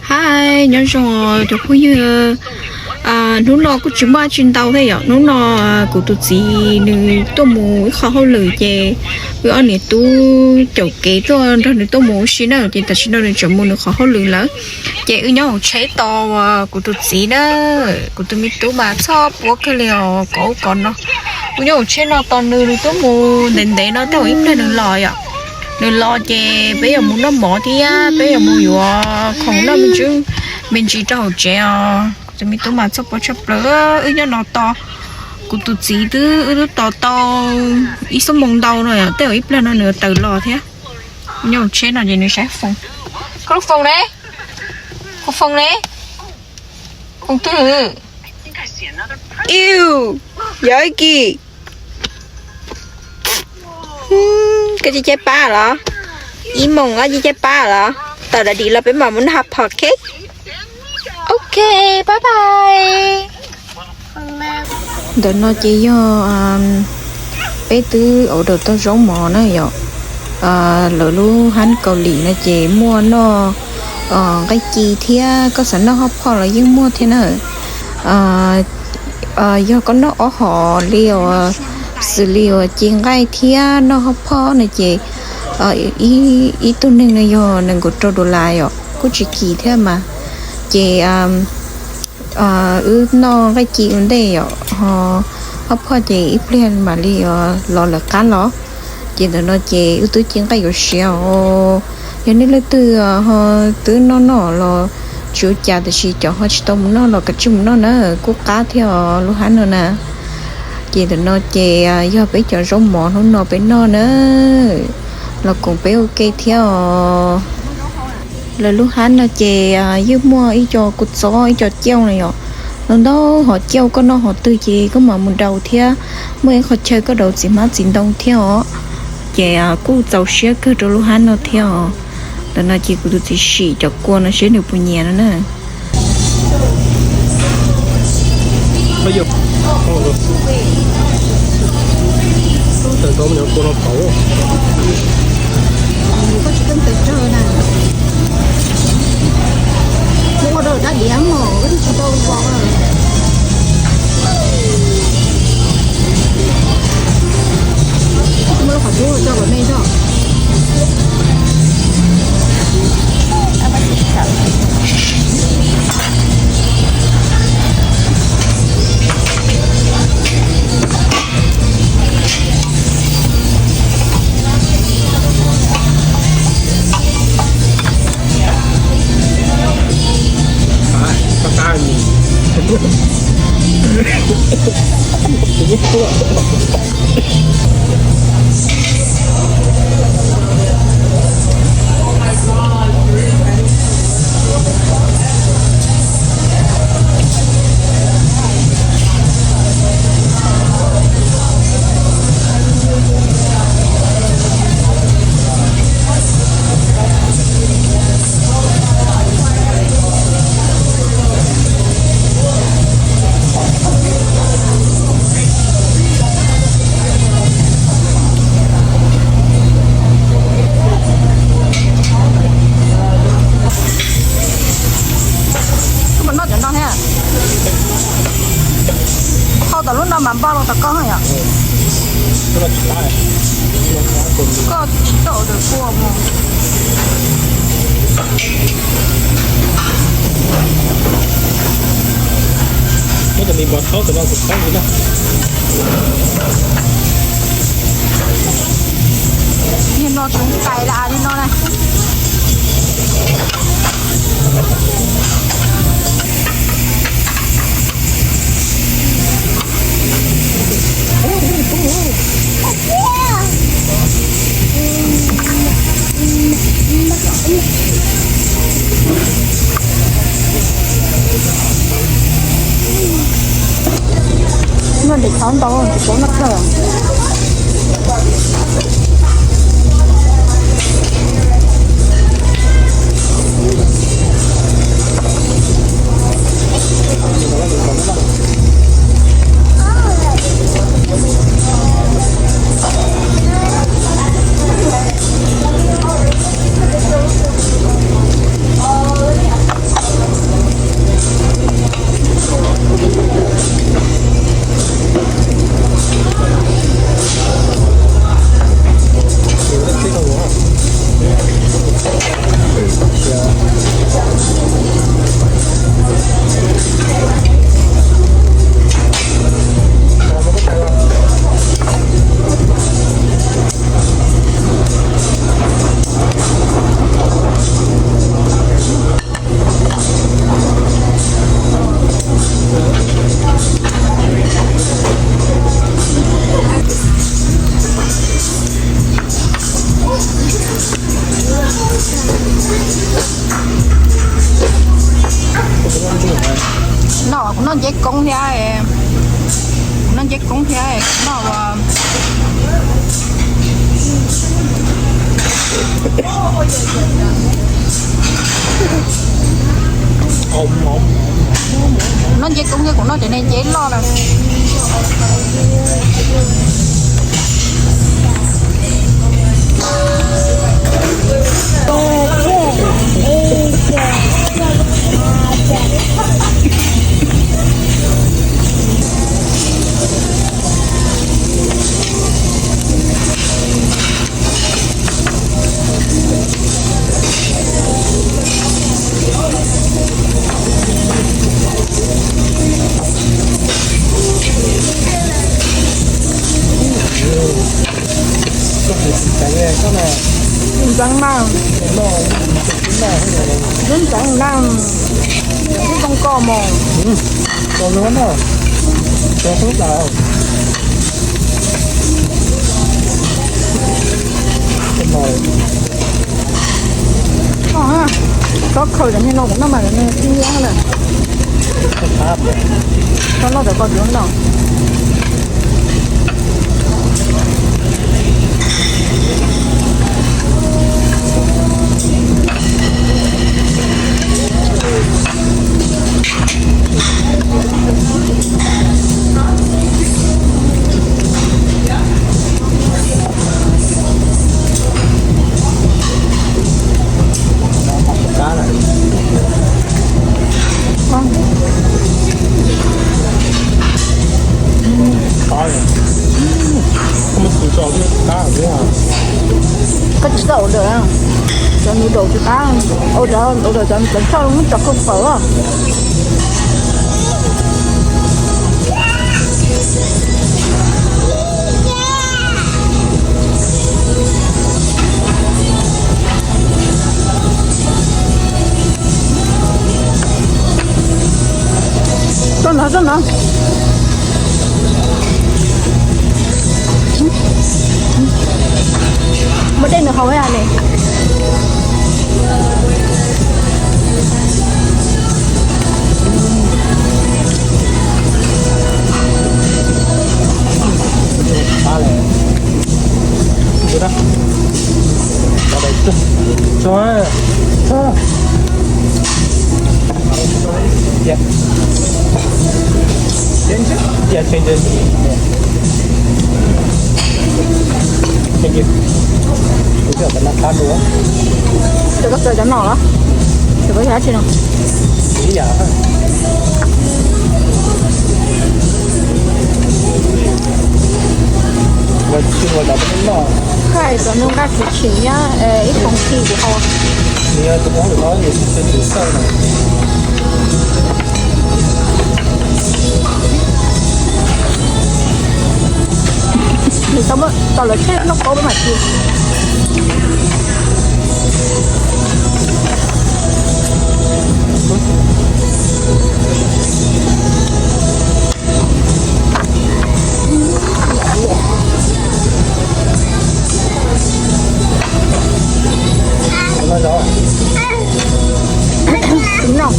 Hi, nyob zoo cov phooj ywg. Hnub no kuj tsis muaj dab tsi ntau thiab yom. Hnub no kuv tus txiv nws tuaj mus ib qho hauj lwm ces wb ob niam tub caum kev tuaj nrog nws tuaj mus ua si na, ces tam sim no nws tseem mus nws qhov hauj lwm lawm. Ces wb nyob hauv tsheb tos kuv tus txiv na. Kuv tus me tub mas txhob puab kawg li os, kov ub kov no. Wb nyob hauv tsheb no tos nws, nws tuaj mus ntev ntev no tej zaum ib pliag nws los yom. Nws los ces peb yuav mus noj mov thiab peb yuav mus yuav khoom noj me ntsis, me ntsis rau hauv tsev os. Kuv tus me tub mas txhob puab tshaj plaws, wb nyob no tos kuv tus txiv twb, wb twb tos tau ib xuab moos ntau no yom, tej zaum ib pliag no nws yuav tawm los thiab. Nyob hauv tsheb no ces nws saib foos. Koj lub foos ne? Koj foos ne? Foos twg? Iu, yog ib kis. Koj caij caij pab los? Ib moos koj caij caij pab los? Tos daddy los peb mam mus noj hot pot, ok? Ok, bye bye. Ntawm no ces yog peb twb order tau zaub mov na yom. Lawv lub hab Kaus Lim no ces muaj noj nqaij ci thiab koj xav noj hot pot los yeej muaj thiab na. Yog koj noj ob hom li uas xws li uas ci nqaij thiab noj hot pot no ces ib tug neeg no yog nees nkaum rau dollar yom, kuj tsis kim thiab mas. Ces wb noj nqaij ci ua ntej yom, ho hot pot ces ib pliag mam li los lawv qab los. Ces ntawm no ces wb twb ci nqaij yuav siav os. Yog nej leej twg ho twb noj noj los tsis ua cas, tiam sis cov ho tsis tau mus noj los kav tsij mus noj na, kuj qab thiab os lub hab no na. Ces ntawm no ces yog peb cov zaub mov hnub no peb noj na, los koom peb ua ke thiab os. Lawv lub hab no ces yeej muaj ib co kua txob ib co cauj na yom. Ntau ntau hom cauj, koj noj hom twg ces koj mam mus daus thiab. Muaj ib qho chaw koj daus txiv hmab txiv ntoo thiab os. Ces kuj txaus siab kawg rau lub hab no thiab os. Ntawm no ces kuv tus txiv sim cov kua no seb nws puas nyiam no na. Koj puas noj cov no thiab? Hau tom lub no mas npaj los tom koj yom. Koj tsis tau order kua mus. Niag no tsis tais las niag no na. Noj ntev tshaj ntau tsis paub noj kawg. Kuv noj nceb koob thiab, kuv noj nceb koob thiab kuv noj ua noj nceb koob thiab kuv noj cov niag nceb loj na. Ntxeev na, ntxeev na, ib kooj koj mus. Txhob khaws cov niag no kuv noj mas cov niag tib nyab na. Txhob noj cov ko tsis noj. Koj tsis txawj ua dawm, cov noodles tsis qab, ua cov, ua cov, cov choj muab tso kawg pawg. Tso no, tso no. Muab dej nws haus ib yam ne. Yeah. Yeah, change it. Yeah. Thank you. Kuv cov no qab dua. Cov koj txawj cov no los? Cov koj yog dab tsi no? Ib yam. Ua tsis ua cov no. Koj hais cov no nqaj tsis tshim nyab ib koom khi kuv hau. Nws yog tus muab lwm no nws tsis tshim xawj no. Nws tau muab tau lawv tsheb noj qaub peb mam ci. Tsis noj.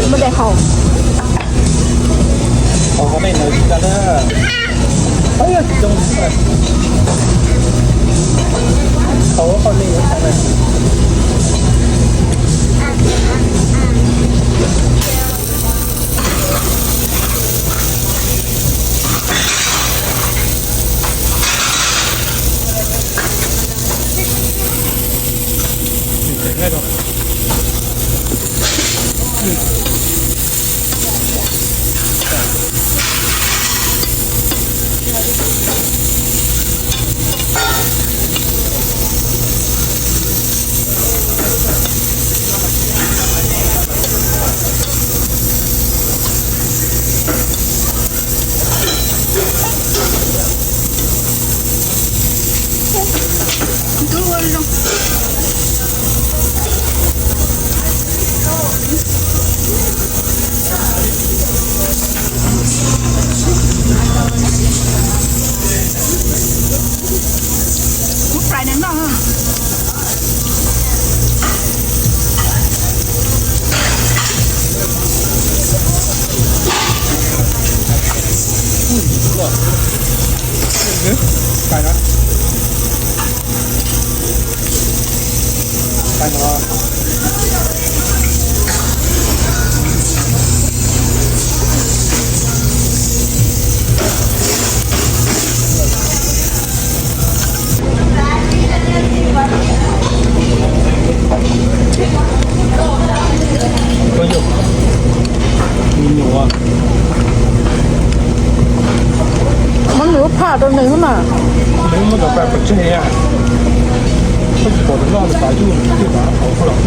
Muab dej haus. Ov, qhov nej nws tsis tau na. Ov, yog tsis zoo xwb. Qhov qhov nej yuav tau na. Muab fry nws noj. Muab nws ua phaj rau nws xwb mas. Nws muab cov pais pov tseg, koj tsis pom nws noj nws xav yug nws twb xav hauv koj los.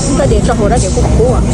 Tso diav tso hauv dab tsi kub kub.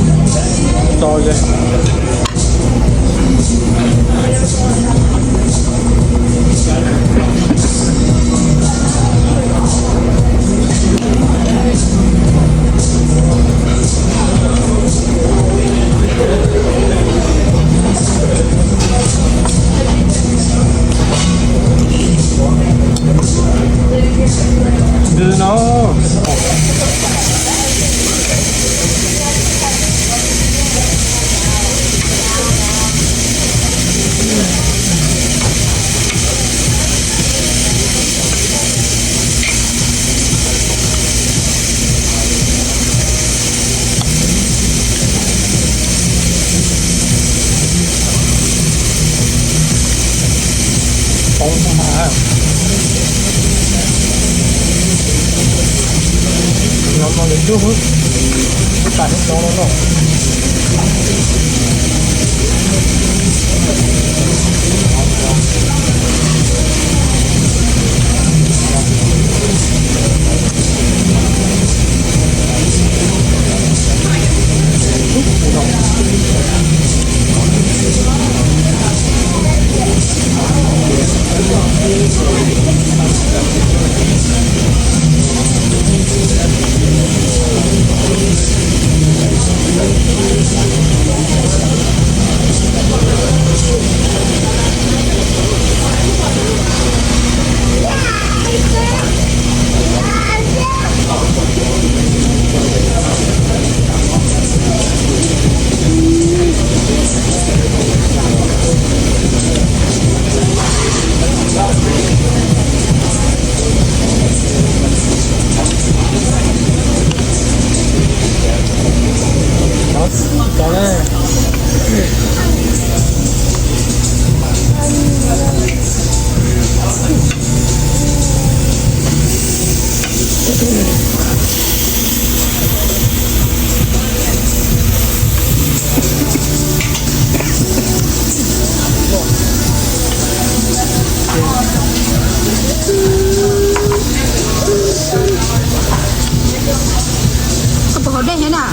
Koj puas haus dej thiab na?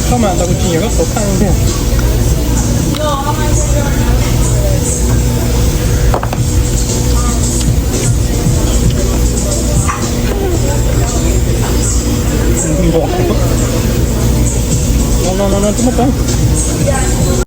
Koj mas ntawd kuv tsis nyiam koj qhuav phaj tiag. No no no no, twb muab poob.